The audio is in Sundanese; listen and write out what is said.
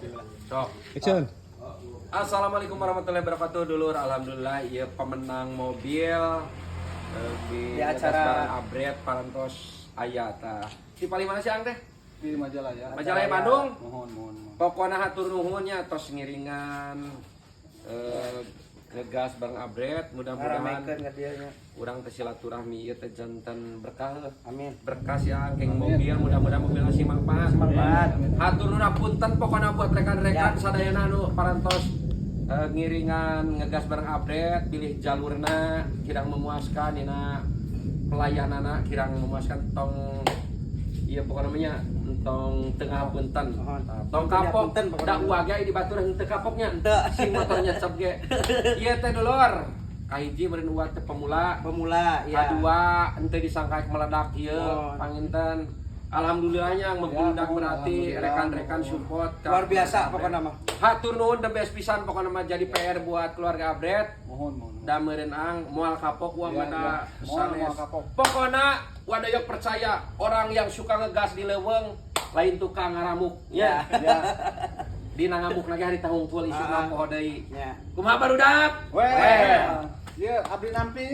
Bismillah. Sok. Action. Assalamualaikum warahmatullahi wabarakatuh, dulur. Alhamdulillah ieu pemenang mobil di Di acara- bareng Abret parantos aya tah. Di paling mana sih, Ang, teh? Di Majalaya. Majalaya, Bandung. Mohon, mohon, mohon. Pokoknya hatur nuhun nya tos ngiringan ngegas bareng Abret, mudah-mudahan Ngaramekeun ka dieu nya. Urang teh silaturahmi ieu teh janten berkah. Amin. Berkah ya keng mobil, mudah-mudahan mobilnya sing manfaat. Manfaat. Hatur nuhun, punten pokoknya buat rekan-rekan Ya. sadayana anu parantos ngiringan ngegas bareng Abret, pilih jalurna kirang memuaskan dina pelayanana kirang memuaskan, tong iya pokoknya namanya tong tengah punten. Mohon. Tong kapok. Punten pokoknya. Da uang ge di batur henteu kapoknya. Henteu. Sing motornya cep ge ieu teh, dulur. Kahiji meureun uang teh pemula. Pemula ya. Kadua henteu disangka meledak ieu. Oh. Panginten alhamdulillahnya membludak Ya, berarti alhamdulillah. rekan-rekan support ka Luar biasa pokoknya mah. Hatur nuhun, the best pisan pokoknya mah, jadi PR buat keluarga Abret. Mohon, mohon. Da meureun, Ang, moal kapok uang Ya, mah ya. Moal, sanes. moal kapok. Pokona wadayok percaya orang yang suka ngegas di leuweung lain tukang ngaramuk ya. Ya. Dina ngamuk lagi hari tahungkul isuk Ah. poho deui. Ya. Kumaha, barudak? Weh. Ya, abdi nampi.